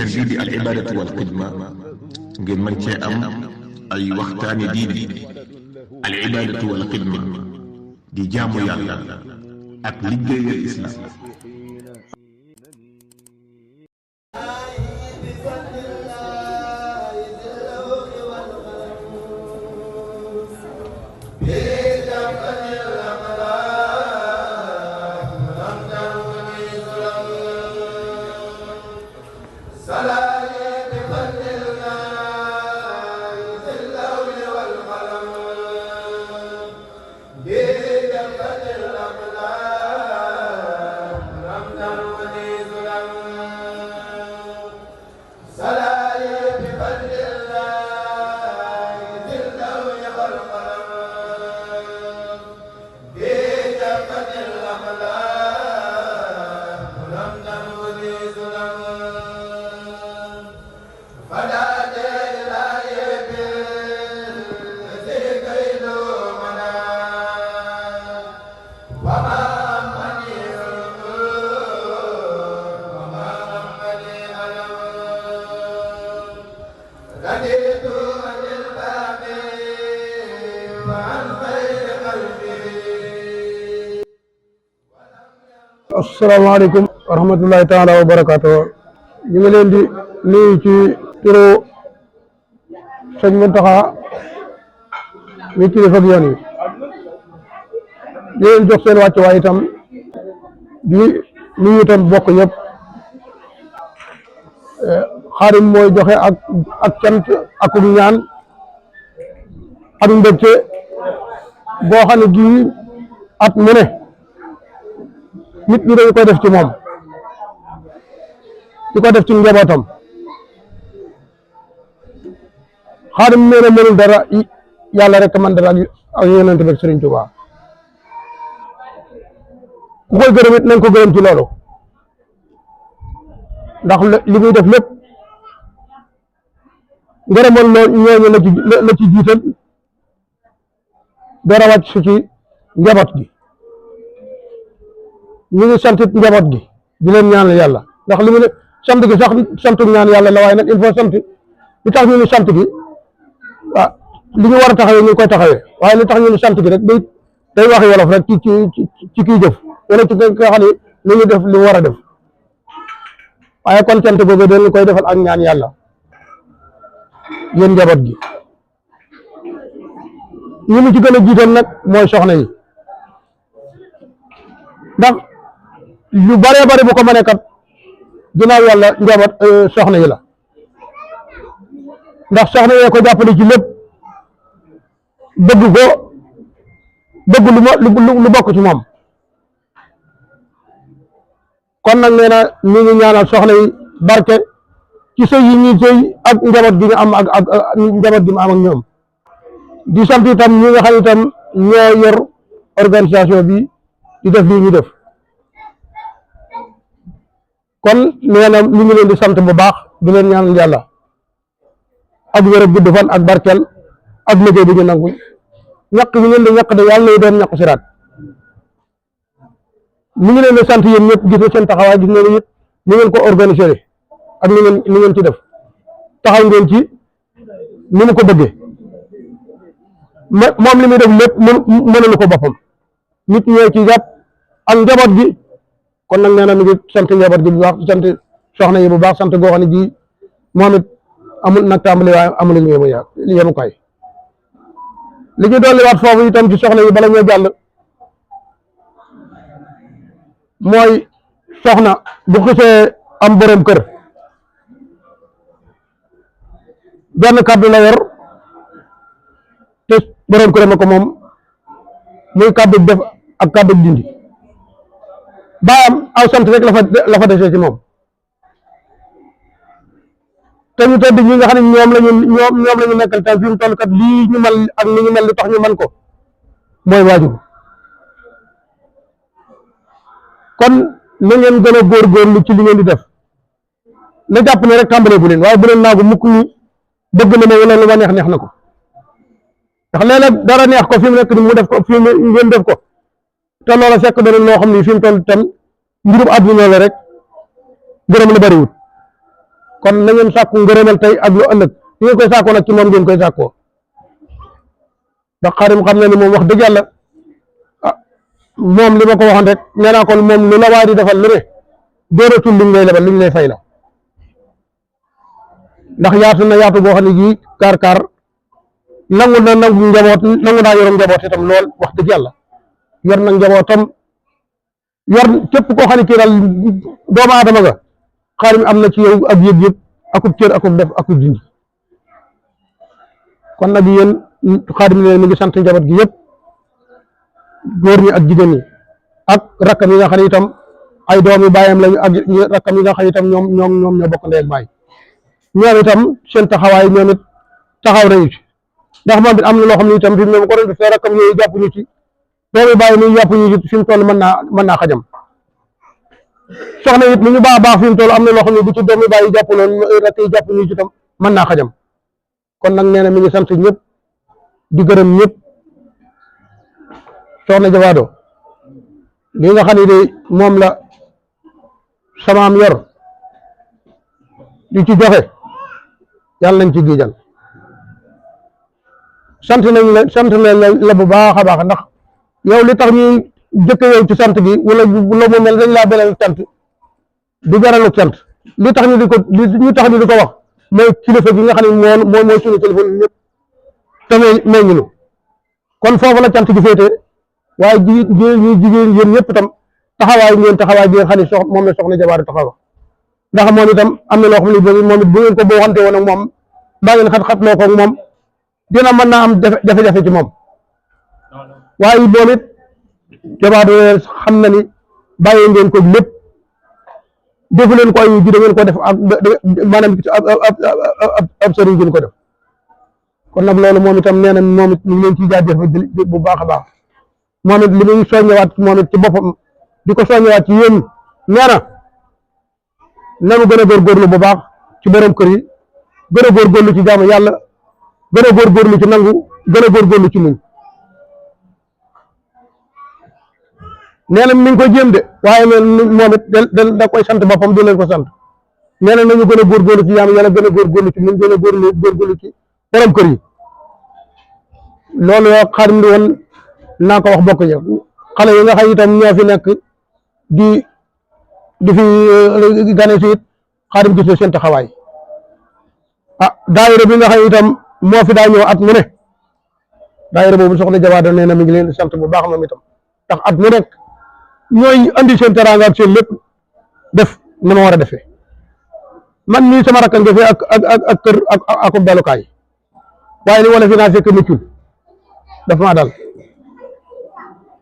chaîne bii di al ibadatu wal xidma ngeen mën cee am ay waxtaani diine. al ibadatu wal xidma di jaamu yàlla ak liggéeyal islam. asalaamaaleykum wa rahmatullahi taala wa barakaatu. ñu ngi leen di nuyu ci turu sëñ Muntaxa mi kilifa ak yoon wi di leen jox seen wàccuwaay itam di nuyu itam bokk ñëpp. Xaadim mooy joxe ak cant ak ñaan ak mbégte boo xam ne gii at mu ne nit ñi dañu koy def ci moom di ko def ci njabootam. Xaadim nee na mënul dara yàlla rek man dara ak yonent bi Sëriñ Tuubaa. ku koy gërëm it nañ ko gërëm ci loolu ndax li muy def lépp ngërëmal ñooñu la ci jiital door a wàcc su ci njaboot gi. ñu ngi sant njaboot gi di leen ñaanal yàlla ndax li mu ne sant gi sax santu ñaan yàlla la waaye nag il faut sant li tax ñu ne sant gi li ñu war a taxawee ñu koy taxawee waaye li tax ñu ne sant gi rek day waxi wolof rek ci kiy jëf wala ci nga xam ne li ñu def li mu war a def waaye kon sant boobu dañ koy defal ak ñaan yàlla yéen njaboot gi. ñu mu ci gën a jiital nag mooy soxna yi ndax lu bare bare bu ko mënee kat ginnaaw yàlla njaboot soxna yi la ndax soxna yee ko jàppale ci lépp bëgg lu bokk ci moom. kon nag nee na ñu ngi ñaanal soxna yi barke ci sëy yi ñuy sëy ak njaboot gi ñu am ak njaboot gi mu am ak ñoom. di sant itam ñi nga xam itam ñoo yor organisation bi di def lii ñu def. kon nee na ñu ngi leen di sant bu baax di leen ñaanal yàlla ak wér ak gudd fan ak barkeel ak liggéey bi ñu nangu ñaq bi ngeen di ñaq de yàlla lay doon ñaq siraat. ñu ngi leen di sant yéen ñëpp gis na seen taxawaay gis na it ni ngeen ko organiser ak ni ngeen ci def taxaw ngeen ci ni mu ko bëggee moom li muy def lépp mënalu ko boppam nit ñoo ci jàpp ak njaboot gi. kon nag nee na mi ngi sant njaboot gi bu baax sant soxna yi bu baax sant goo xam ne ji moom it amul nag tàmbali waaye amul yemukaay. li ñu dolliwaat foofu itam ci soxna yi bala ñoo jàll mooy soxna bu xisee am borom kër benn kàddu la yor te borom kër ma ko moom muy kàddu def ak kàddu dindi. baayam aw sant rek la fa desee ci moom te ñu tedd ñi nga xam ne ñoom lañu nekkal tam fi mu toll kat lii ñu mel ak li ñu mel li tax ñu mën ko mooy waajur. kon na ngeen gën a góorgóorlu ci li ngeen di def na jàpp ne rek tàmbalee bu leen waaye bu leen naagu mukk ni bëgg na ma wala lu ma neex na ko ndax léeg-léeg dara neex ko fi mu nekk ni mu def ko fi mu ngeen def ko te loola fekk dana loo xam ne fi mu toll tam mbirum àdduna la rek gërëm la bariwut kon na ngeen sàkku ngërëmal tey ak lu ëllëg li ngeen koy sàkkoo nag ci moom ngeen koy sàkkoo ndax Xaadim xam na ni moom wax dëgg yàlla moom li ma ko waxoon rek nee naa ko moom lu la waay di defal lu ne dooratul liñ lay lebal liñ lay fay la ndax yaatu na yaatu boo xam ne gii kaar nangu na nangu njaboot nangu naa yorum njaboot itam lool wax dëgg yàlla yor na njabootam yor képp koo xam ne kii daal doomu aadama nga Xaadim am na ci yow ak yëg-yëg akub cër akub def akub dindi kon nag yéen Xaadim ne mi ngi sant njaboot gi yëpp góor ñi ak jigéen ñi ak rakkam yi nga xam ne itam ay doomi baayam lañu ak rakkam yi nga xam ne itam ñoom ñoo bokk ndey ak baay ñoom itam seen taxawaay ñoom it taxaw nañu ci ndax moom it am na loo xam ne itam fi mu ne ko doon defee rakkam yooyu jàpp ñu ci doomi baay mi jàpp ñu ci fi mu toll mën naa xajam soxna it lu ñu baax fi mu toll am na loo xam ne bu ci doomi baay yi jàpp loolu rakk yi jàpp ñu ci itam mën naa xajam kon nag nee na mi ngi sant ñëpp di gërëm ñëpp soxna Jabaado li nga xam ne de moom la samaam yor di ci joxe yàlla nañ ci giijal sant nañ la bu baax a baax ndax yow li tax ñuy jëkk yow ci sant gi wala mu mel dañ laa belal cant du jaralu cant li tax ñu di ko wax mooy kilifa gi nga xam ne mooy suñu téléphone ñëpp te meññunu kon foofu la cant gi féete waaye jigéen yéen ñëpp itam taxawaay bi nga xam ne moom la soxna Jabaado taxaw ndax moom itam am na loo xam ne moom it bu ngeen ko boo xante woon ak moom baa ngeen xat-xat loo ko ak moom dina mën naa am jafe-jafe ci moom waaye moom it Jabaado xam na ni bàyyee ngeen ko lépp defu leen ko ay ji da ngeen ko def ak maanaam ab sëriñ ngeen ko def kon nag loolu moom itam nee na moom it ñu ngi leen ciy jaajëf bu baax a baax moom it li muy soññewaat moom it ci boppam di ko soññewaat ci yéen nee na nanu gën a góorgóorlu bu baax ci borom kër yi gën a góorgóorlu ci jaamu yàlla gën a góorgóorlu ci nangu gën a góorgóorlu ci muñ nee na mi ngi koy jéem de waaye moom it da koy sant boppam du leen ko sant nee na nañu gën a góorgóorlu ci jaamu yàlla gën a góorgóorlu ci muñ gën a góorgóorlu ci borom kër yi loolu yoo Xaadim di woon naa ko wax bokk ñëw xale yi nga xam itam ñoo fi nekk di fi gane si it Xaadim gis na seen taxawaay daayira bi nga xam itam moo fi daa ñëw at mu ne daayira boobu soxna Jabaado nee na mi ngi leen di sant bu baax moom itam ndax at mu nekk ñooy andi seen teraanga ak seen lépp def na ma war a defee man nii sama rakk nga fi ak kër ak dalukaay waaye ni wala fi naa fekk muccul daf maa dal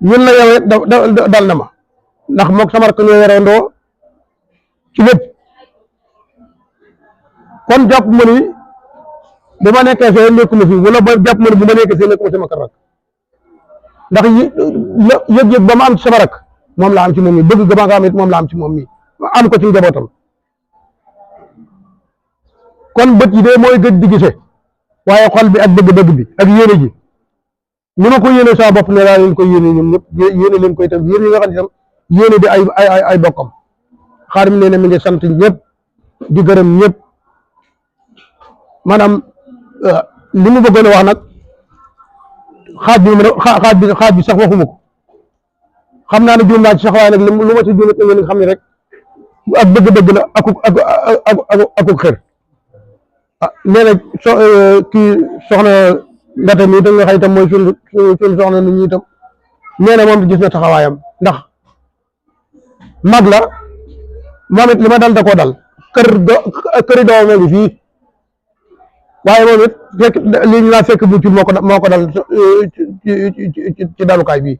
ñun la yow dal na ma ndax mook sama rakk ñoo yorandoo ci lépp kon jàpp ma ni bu ma nekkee fee nekkuma fi wala ba jàpp ma ni bu ma nekkee fee nekkuma sama kër rakk ndax yëg-yëg ba ma am ci sama rakk moom la am ci moom mi bëgg ga ma am it moom la am ci moom mi am ko ci njabootam kon bët yi de mooy gëj di gise waaye xol bi ak bëgg-bëgg bi ak yéene ji ni ma ko yéene sama bopp ne laa leen koy yéene ñoom ñëpp yéene leen koy itam yéen ñi nga xam ne itam yéene di ay bokkam Xaadim nee na mi ngi sant ñëpp di gërëm ñëpp maanaam li mu bëggoon a wax nag xaaj bi sax waxuma ko xam naa ne juum naa ci sax waaye nag lu ma ci juumat ngeen xam ne rek ak bëgg-bëgg la akuk xër nee na kii soxna Ndate mi itam nga xam itam mooy suñu soxna nit ñi itam nee na moom gis na taxawaayam ndax mag la moom it li ma dal da koo dal këri doomam ngi fii waaye moom it fekk li ñu laa fekk bu ci moo ko dal ci dalukaay bii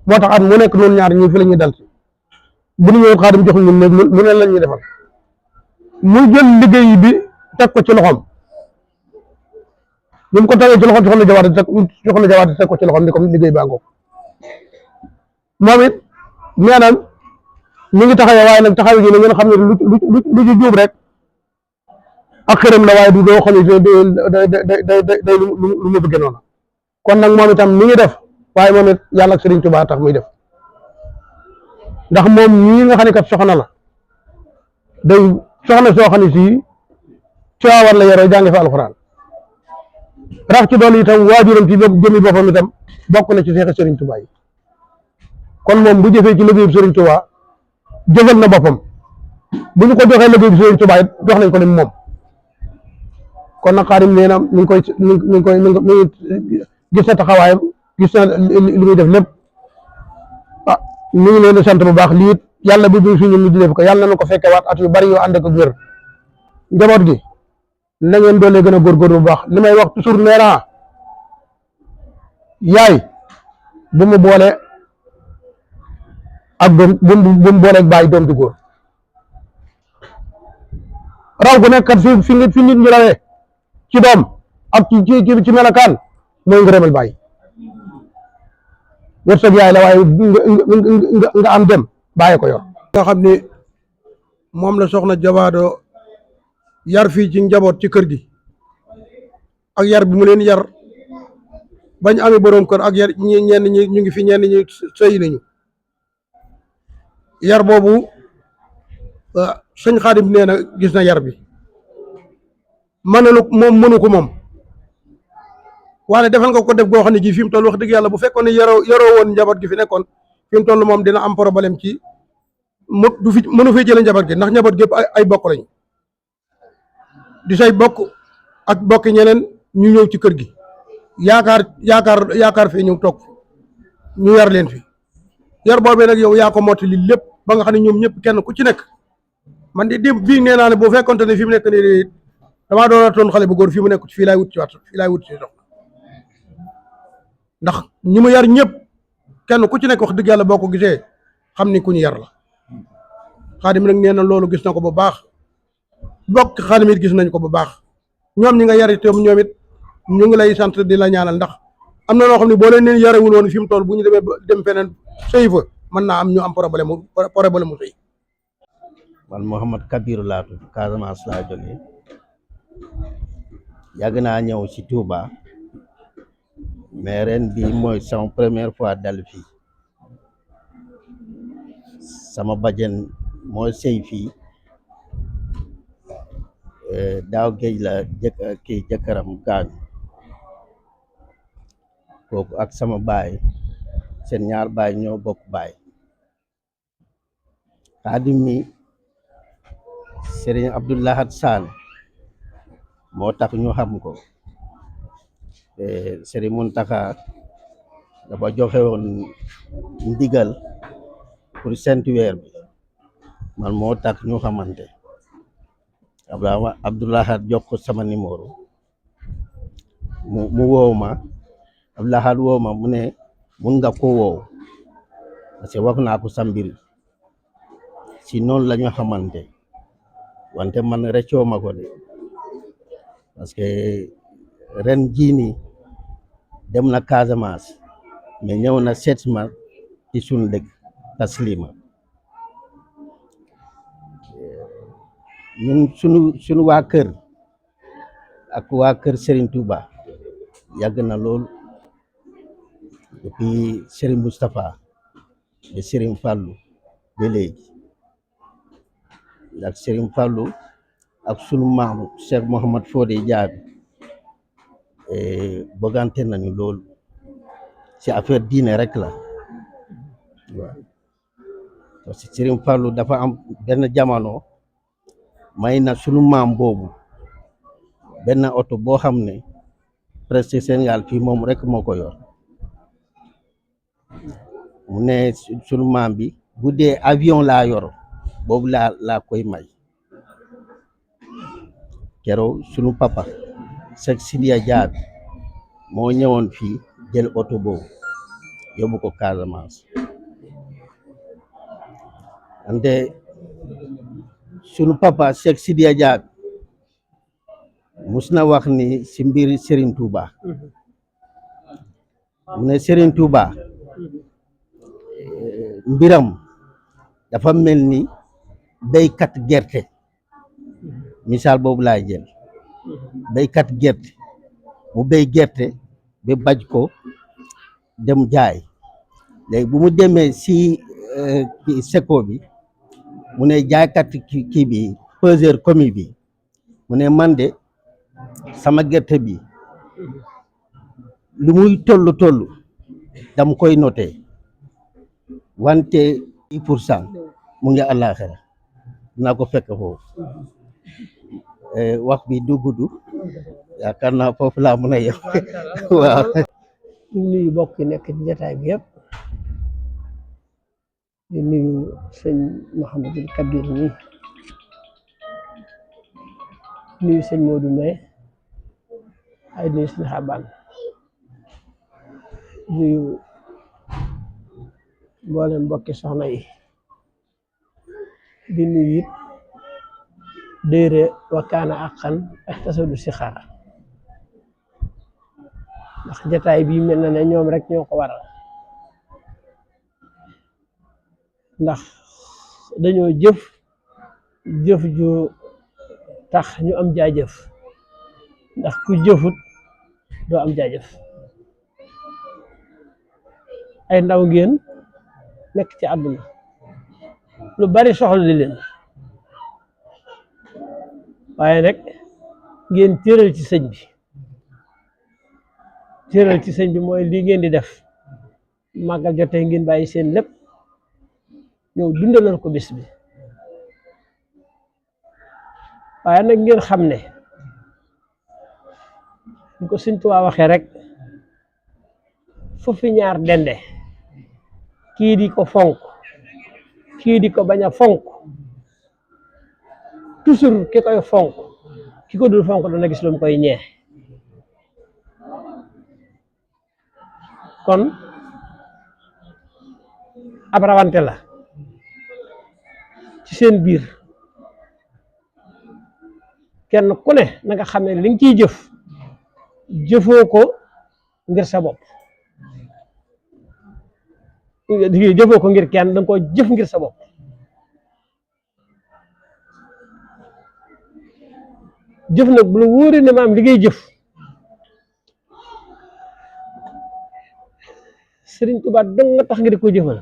moo tax at mu nekk noonu ñaar ñi fi la ñuy dal si bu ñu ñëwee Xaadim jox ñun lu ne lañ ñuy defal mu jël liggéey bi teg ko ci loxoom ni mu ko tegee ci loxoom soxna Jabaado teg ko ci loxoom ni comme liggéey baa ngoog moom it nee na ñu ngi taxawee waaye nag taxaw gi ne ngeen xam ne lu ci juub rek ak xërëm la waaye du doo xam ne day lu mu bëgg noonu kon nag moom itam mi ngi def waaye moom it yàlla ak Sëriñ Tuubaa tax muy def ndax moom ñii nga xam ne kat soxna la day soxna soo xam ne si Tiwaawan la yaroo jànge fa alxuraan rax ci doon itam waajuram ci jëmi boppam itam bokk na ci seexi Sëriñ Tuubaa yi kon moom bu jëfee ci liggéeyu Sëriñ Tuubaa jëfal na boppam bu ñu ko joxee liggéeyu Sëriñ Tuubaa it jox nañ ko lim moom kon nag Xaadim nee na mi ngi gis na taxawaayam gis na li muy def lépp ah mi ngi leen di sant bu baax lii it yàlla bi bi suñu ñu di def ko yàlla na ko fekke waat at yu bari yoo ànd ak wér njaboot gi na ngeen doolee gën a góorgóorlu bu baax li may wax toujours nee naa yaay bu mu boole ak doom bu mu boole ak bàyyi doom ju góor raw gu nekk kat fi nit ñi rawee ci doom ak ci melakaan mooy ngërëmal bàyyi wërsëg yaay la waaye nga am dem bàyyi ko yor nga xam ni moom la soxna Jabaado yar fii ci njaboot ci kër gi ak yar bi mu leen yar bañ amee boroom kër ak yar ñenn ñi ñu ngi fi ñenn ñi sëy nañu yar boobu sëñ Xaadim nee na gis na yar bi mënu ko moom waaye defal nga ko def goo xam ne gi fi mu toll wax dëgg yàlla bu fekkoon ne yaroo woon njaboot gi fi nekkoon fi mu toll moom dina am problème ci mënu fee jëlee njaboot gi ndax njaboot gépp ay bokk lañu di say bokk ak bokk ñeneen ñu ñëw ci kër gi yaakaar fee ñëw toog ñu yar leen fi yar boobee nag yow yaa ko mottali lépp ba nga xam ne ñoom ñëpp kenn ku ci nekk man di bii nee naa ne bu fekkonte ne fi mu nekk nii damaa doon toon xale bu góor fii mu nekk fii laay wut ci soxna ndax ñi mu yar ñëpp kenn ku ci nekk wax dëgg yàlla boo ko gisee xam ni ku ñu yar la Xaadim nag nee na loolu gis na ko bu baax bokk Xaadim it gis nañ ko bu baax ñoom ñi nga yar itam ñoom it ñu ngi lay sant di la ñaanal ndax am na loo xam ne boo leen yarewul woon fi mu toll bu ñu dem feneen sëy fa mën naa am ñu am problème mu sëy. man Mouhamad Kabiru laa tudd Casamance laa jógee yàgg naa ñëw ci Touba mais ren bi mooy sama première fois dal fii sama bajen moo sëy fii daaw géej la jëkkëram gaañu kooku ak sama baay seen ñaar baay ñoo bokk baay Xaadim mi Serigne Abdou Lahad Sall moo tax ñu xam ko Serigne Mountakha dafa joxe woon ndigal pour sentu weer bi man moo tax ñu xamante Abdou Lahad jox ko sama numéro mu woow ma Abdou Lahad woow ma mu ne mun nga ko woow parce que wax naa ko sa mbir si noonu la ñu xamante wante man rëccoo ma ko de parce que ren jii nii dem na Casamance mais ñëw na seet ma ci suñu dëkk Taslima ñun suñu waa kër ak waa kër Serigne Touba yàgg na loolu depuis Serigne Moustapha de Serigne Fallou ba léegi ak Serigne Fallou ak sunu maam Cheikh Mouhamad Fodé Diaby bëggante nañu loolu ci affaire diine rek la waaw parce que Serigne Fallou dafa am benn jamono may na sunu maam boobu benn oto boo xam ne presque Sénégal fii moom rek moo ko yor mu ne sunu maam bi bu dee avion laa yor boobu laa koy may keroog sunu papa Cheikh Sidiya Diaby moo ñëwoon fii jël oto boobu yóbbu ko Casamance ante sunu papa Cheikh Sidiya Diaby mus na wax ni si mbir Serigne Touba mu ne Serigne Touba mbiram dafa mel ni béykat gerte misaal boobu laay jël béykat gerte mu béy gerte ba baj ko dem jaay léegi bu mu demee si seko bi mu ne jaaykat kii bi peseur commis bi mu ne man de sama gerte bi lu muy toll dam koy noté wante 10% mu ngi àllaaxira dinaa ko fekk foofu wax bi du gudd yaakaar naa foofu laa mën a yem waaw. ñu nuyu bokk yi nekk ci jataay bi yëpp di nuyu sëñ Mouhamadul Kabir nii nuyu sëñ Modou May ay nuyu sëñ Xaban nuyu mboolem mbokki soxna yi di nuyu it déere Wakana Haqqan ak Tasawudu Sixaar ndax jataay bi mel na ne ñoom rek ñoo ko waral ndax dañoo jëf ju tax ñu am jaajëf ndax ku jëfut doo am jaajëf ay ndaw ngeen nekk ci àdduna lu bari soxla di leen waaye nag ngeen téeral ci sëñ bi mooy lii ngeen di def màggal jotee ngeen bàyyi seen lépp ñëw dundalal ko bis bi waaye nag ngeen xam ne ñu ko Sëñ Tuubaa waxee rek foofu ñaar dende kii di ko fonk kii di ko bañ a fonk toujours ki koy fonk ki ko dul fonk dana gis lu mu koy ñee kon ab rawante la ci seen biir kenn ku ne na nga xam ne li nga ciy jëfoo ko ngir sa bopp jëfoo ko ngir kenn danga ko jëf ngir sa bopp jëf nag bu la wóoree ne maam li ngay jëf Sëriñ Tuubaa dong nga tax nga di ko jëfal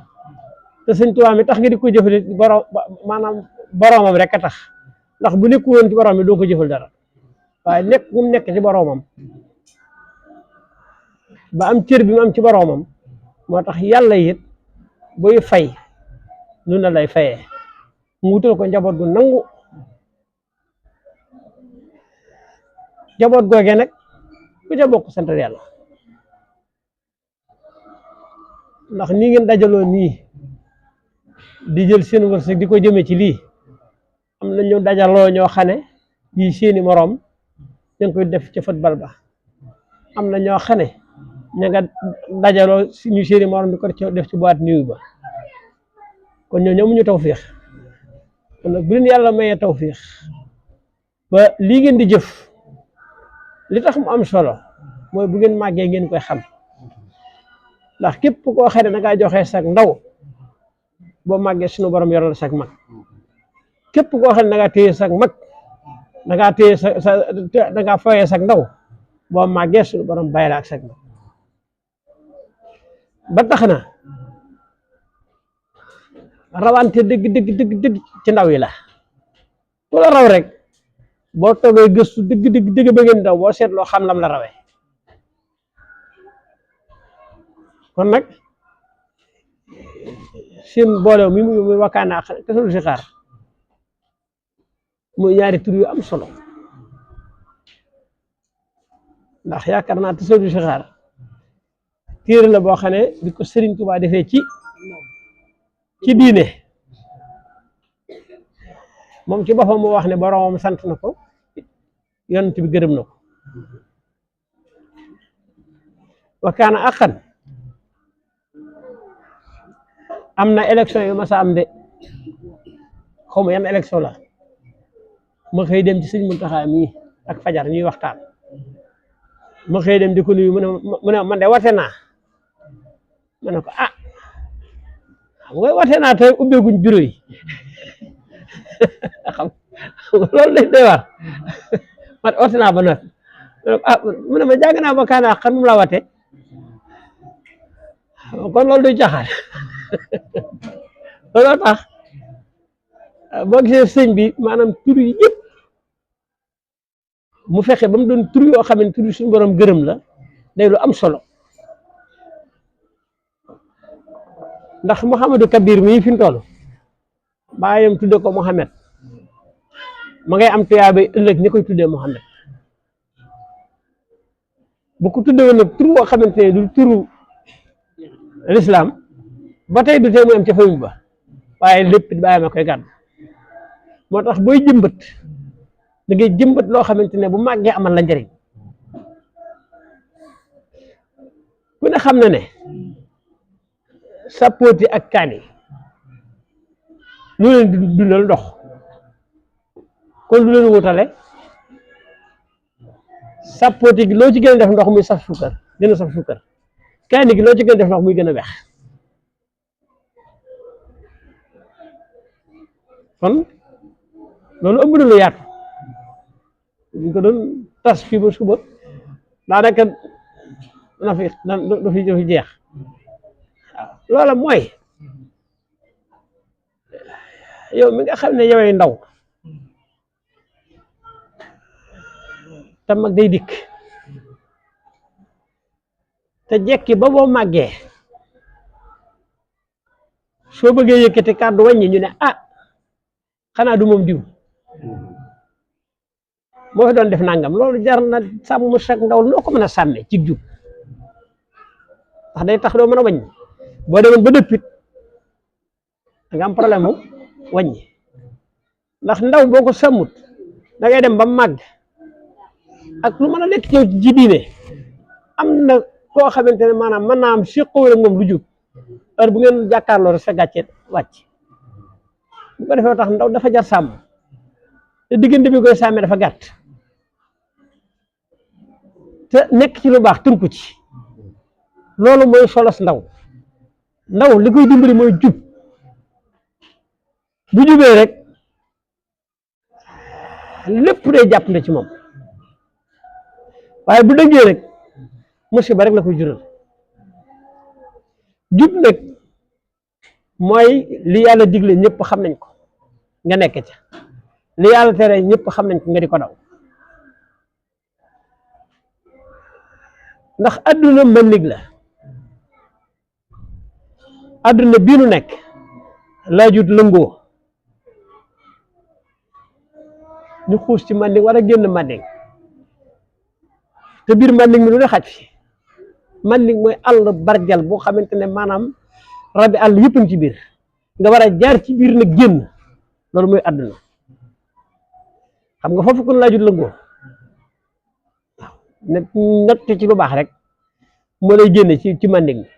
te Sëriñ Tuubaa mi tax nga di ko jëfal maanaam boroomam rek a tax ndax bu nekku woon ci boroom mi doo ko jëfal dara waaye nekk mu nekk ci boroomam ba am cër bi mu am ci boroomam moo tax yàlla it buy fay nu na lay fayee mu wutal ko njaboot gu nangu njaboot googee nag ku ca bokk sant yàlla ndax nii ngeen dajaloo nii di jël seen wërsëg di ko jëme ci lii am na ñu dajaloo ñoo xam ne yi seeni moroom ñu ngi koy def ci football ba am na ñoo xam ne ña nga dajaloo ñu seeni moroom di ko def ci boîte nuit ba kon ñoo ñëw ñu tawféex kon nag bu leen yàlla mayee tawféex ba lii ngeen di jëf li tax mu am solo mooy bu ngeen màggee ngeen koy xam ndax képp koo xam ne da ngaa joxe sag ndaw boo màggee suñu borom yoral sag mag képp koo xam ne da ngaa téye sag mag da ngaa téye da ngaa foyee sag ndaw boo màggee suñu borom bàyyi la ak sag mag ba tax na rawante dëgg ci ndaw yi la ku la raw rek boo toogee gëstu dëgg ba ngeen daw boo seetloo xam lam la rawee kon nag seen boole mi muy Wakana Haqqan Tasawudu Sixaar muy ñaari tur yu am solo ndax yaakaar naa Tasawudu Sixaar téere la boo xam ne bi ko Sëriñ Tuubaa defee ci diine moom ci boppam moo wax ne boroomam sant na ko yonent bi gërëm na ko Wakana Haqqan am na élection yu ma sa am de xaw ma yan élection la ma xëy dem ci sëñ Muntaxa mii ak fajar ñuy waxtaan ma xëy dem di ko nuyu mu ne man de wate naa ma ne ko xam nga wate naa te ubbeeguñ bureau yi xam loolu lañ doy war man wate naa ba noppi mu ne ma jàng naa Wakana Haqqan mu la wate kon loolu duy caxaar looloo tax boo gisee sëñ bi maanaam tur yi yëpp mu fexe ba mu doon tur yoo xam ne tur suñu borom gërëm la day lu am solo ndax Mouhamadou Kabir mii fi mu toll baayam tudde ko Mouhamed ma ngay am tuyaabay ëllëg ñi koy tuddee Mouhamed bu ko tuddee woon nag tur boo xamante ne du turu l'islam ba tey du tee mu am ca famille ba waaye lépp baayam a koy gàddu moo tax booy jëmbat da ngay jëmbat loo xamante ne bu màggee amal la njëriñ ku ne xam na ne sappooti ak kaani lu leen di dundal ndox kon lu leen wutale sappooti gi loo ci gën a def ndox muy saf suukar gën a saf suukar kaani gi loo ci gën a def ndox muy gën a weex kon loolu ëmb na lu yaatu ñu ko doon tas fii ba suba daanaka na fi du fi jeex waaw loola mooy yow mi nga xam ne yowee ndaw te mag day dikk te jekki ba boo màggee soo bëggee yëkkati kàddu wàññi ñu ne ah xanaa du moom diw moo fi doon def nangam loolu jar na sàmm sag ndaw noo ko mën a sàmme ci jub ndax day tax doo mën a wàññi boo demoon ba dëppit da nga am problème mu wàññi ndax ndaw boo ko sàmmut da ngay dem ba màgg ak lu mën a nekk ci diine am na koo xamante ne maanaam mën naa am siqoo rek moom lu jub heure bu ngeen jàkkaarloo rek sa gàcce wàcc bu ko defee tax ndaw dafa jar sàmm te diggante bi koy sàmmee dafa gàtt te nekk ci lu baax tënku ci loolu mooy solos ndaw li koy dimbali mooy jub bu jubee rek lépp day jàpp na ci moom waaye bu dëggee rek musiba rek la koy jural jub nag mooy li yàlla digle ñëpp xam nañ ko nga nekk ca li yàlla tere ñëpp xam nañ ko nga di ko daw ndax adduna mën la adduna bii nu nekk laajut lëngoo ñu xuus ci Manding war a génn Manding te biir Manding mi lu ne xaj fi Manding mooy àll barjal boo xamante ne maanaam rabi àll yëpp ci biir nga war a jaar ci biir nag génn loolu mooy àdduna xam nga foofu kon laajut lëngoo waaw nett ci lu baax rek moo lay génne ci Manding mi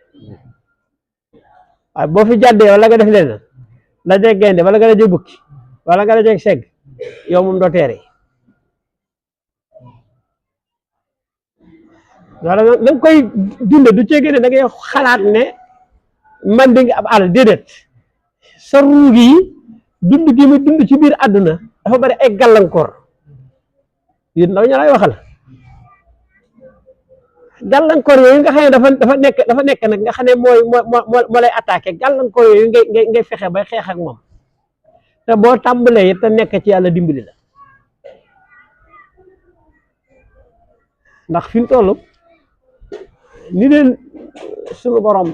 waaye boo fi jàddee wala nga def leneen dajeeg gaynde wala nga dajeeg bukki wala nga dajeeg segg yow moom doo teere wala da nga koy dunde du ceegee ne da ngay xalaat ne Manding ab àll déedéet sa ruug yi dund gi mu dund ci biir àdduna dafa bari ay gàllankoor yéen ndaw ña lay waxal gàllankoor yooyu nga xam ne dafa nekk nag nga xam ne moo lay attaqué gàllankoor yooyu ngay fexe bay xeex ak moom te boo tàmbalee it te nekk ci yàlla dimbali la ndax fi mu toll ni leen suñu borom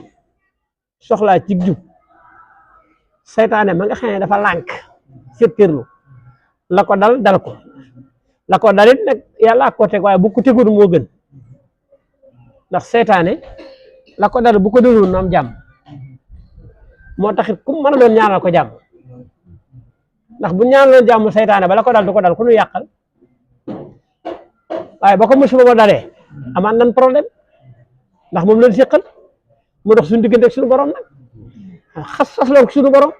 soxlaa ci jub seytaane ma nga xam ne dafa lànk firtirlu la ko dal ko la ko dalit nag yàlla ko teg waaye bu ko tegul moo gën ndax seytaane la ko dal bu ko déglu nu am jàmm moo taxit ku mën a doon ñaanal ko jàmm ndax bu ñaanal jàmm seytaane ba la ko dal du ko dal ku nu yàqal waaye ba ko musiba ba dalee amaan nan problème ndax moom leen séqal mu dox suñu diggante ak suñu borom nag xas la suñu borom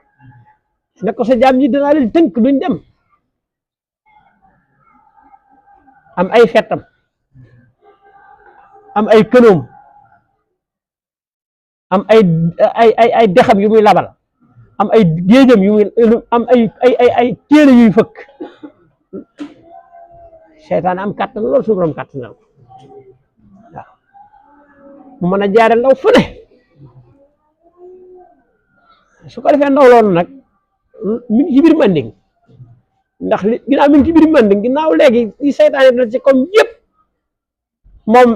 ne ko sa jaam ñi dinaa leen tënk duñ dem am ay fettam am ay kënoom am ay dexam yu muy labal am ay géejam yu muy am ay téere yuy fëkk seytaane am kàttan loolu suñu borom kàttan waaw mu mën a jaare ndaw fu ne su ko defee ndaw loolu nag mi ngi ci biir Manding ndax li ginnaaw mi ngi ci biir mën di ginnaaw léegi li seytaane dal ci comme yëpp moom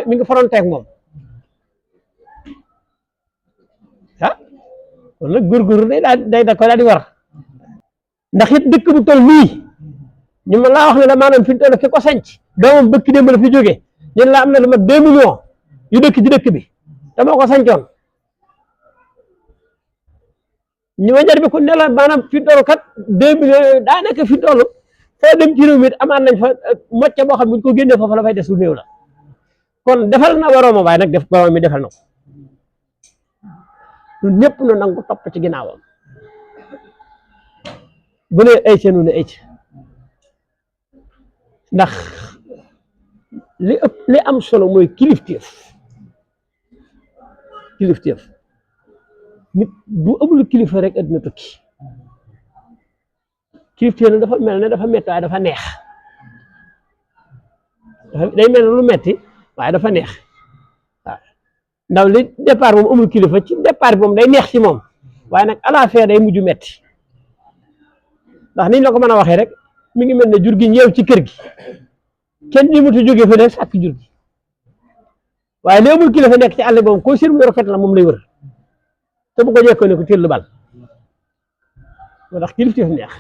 mi ngi fronté ak moom ah kon nag góorgóorlu day da ko daal di war ndax it dëkk bu toll nii ñu ma laa wax ne la maanaam fi mu toll fi ko sanc doomam bëkk démb la fi jógee ñun la am na lu mat 2 millions yu dëkk ci dëkk bi te moo ko sancoon ñu ma jar bi ku ne la maanaam fi mu toll kat 2 millions yooyu daa nekk fi mu toll foo dem ci réew mi amaat nañ fa mocc boo xam ne bu ñu ko génnee foofu la fay des lu néew la kon defal na boroomam waaye nag def boroom mi defal na ko ñun ñëpp nu nangu topp ci ginnaawam bu ne ay ca nu ne ay ca ndax li am solo mooy kilifteef nit bu amul kilifa rek adduna tukki kilifteef nag dafa mel ne dafa metti waaye dafa neex day mel ne lu metti waaye dafa neex waaw ndaw li départ moom amul kilifa ci départ bi moom day neex ci moom waaye nag à la fin day mujj metti ndax niñ la ko mën a waxee rek mi ngi mel ne jur gi ñëw ci kër gi kenn ñi mutu jógee fa ne sàkk jur gi waaye li amul kilifa nekk ci àll boobu ko sir mu rafet la moom lay wër te bu ko jekkoo ne ko teel lu bal moo tax kilifteef neex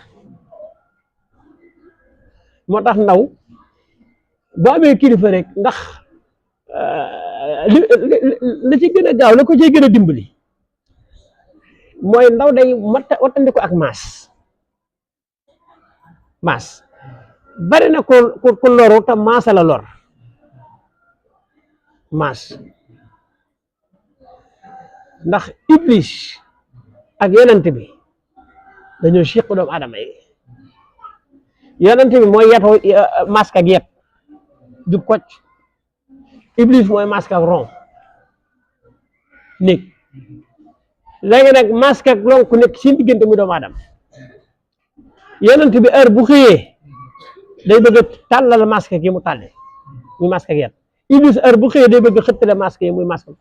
moo tax ndaw boo amee kilifa rek ndax li ci gën a gaaw la ko ciy gën a dimbali mooy ndaw day wattandi ko ak maas bari na ko loru te maasa la lor maas ndax iblis ak yonent bi dañoo siq doomu aadama yi yonent bi mooy yetoo masque ak yet jub kocc iblis mooy masque ak ron néeg léegi nag masque ak ron ku nekk seen diggante muy doomu aadama yonent bi heure bu xëyee day bëgg a tàllal masque yi mu tàllee muy masque ak yet iblis heure bu xëyee day bëgg a xëttale masque yi muy masque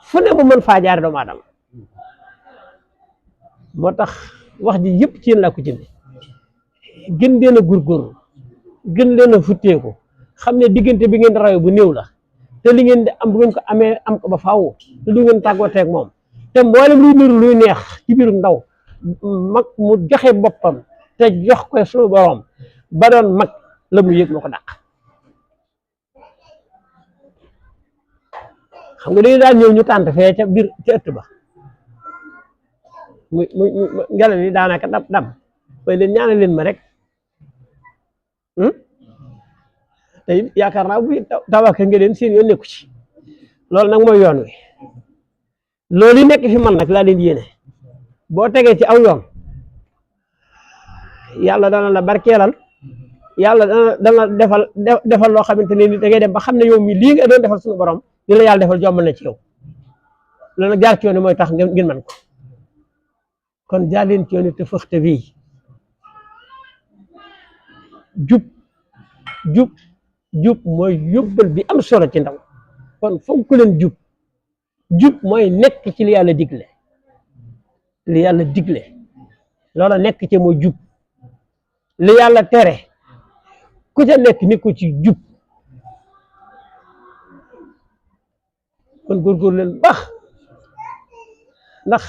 fu ne mu mën faa jaar doomu aadama moo tax wax ji yëpp ci yéen laa ko jëme gën leen a góorgóorlu gën leen a futteeku xam ne diggante bi ngeen rawe bu néew la te li ngeen di am bu ngeen ko amee am ko ba faaw te du ngeen tàggooteeg moom te mboolem luy niru luy neex ci biiru ndaw mag mu joxe boppam te jox ko suñu borom ba doon mag la mu yëg moo ko dàq xam nga dañu daan ñëw ñu tànt fee ca biir ca ëtt ba mu ngelaw li daanaka dam waaye leen ñaanal leen ma rek te yaakaar naa bu tawaka nga leen seen yoon nekku ci loolu nag mooy yoon wi loolu yi nekk fi man nag laa leen yéene boo tegee ci aw yoon yàlla dana la barkeelal yàlla dana defal loo xamante ne ni da ngay dem ba xam ne yow mi lii nga doon defal suñu borom li la yàlla defal jombal na ci yow loolu nag jaar ci yoon mooy tax ngeen man ko kon jaar leen ci yoon te fëxte bii jub mooy yóbbal bi am solo ci ndaw kon fonk leen jub mooy nekk ci li yàlla digle loola nekk ci mooy jub li yàlla tere ku ca nekk ni ko ci jub kon góorgóorlu leen baax ndax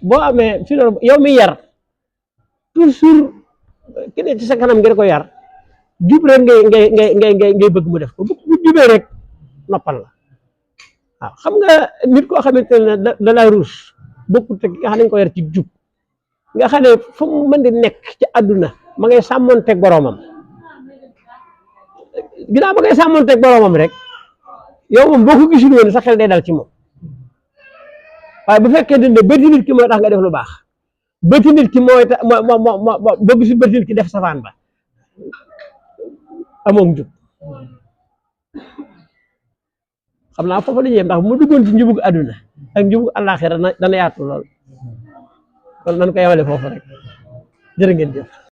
boo amee fi yow mi yar toujours ki ne ci sa kanam ngeen ko yar jub rek ngay bëgg mu def ko bu jubee rek noppal la waaw xam nga nit koo xamante ne da la ruus bokkut ak nga xam ne dañ ko yar ci jub nga xam ne fu mu mën di nekk ci àdduna ma ngay sàmmonteeg boroomam ginnaaw ma ngay sàmmonteeg boroomam rek yow moom boo ko gisul woon sa xel day dal ci moom waaye bu fekkee ne bëti nit ki mooy tax nga def lu baax bëti nit ki mooy tax boo gisul bëti nit ki def safaan ba amoom njub xam naa foofu la ñuy yem ndax mu duggoon ci njubug àdduna ak njubug àllaaxira dana yaatu lool kon nan ko yemale foofu rek jërë ngeen jëf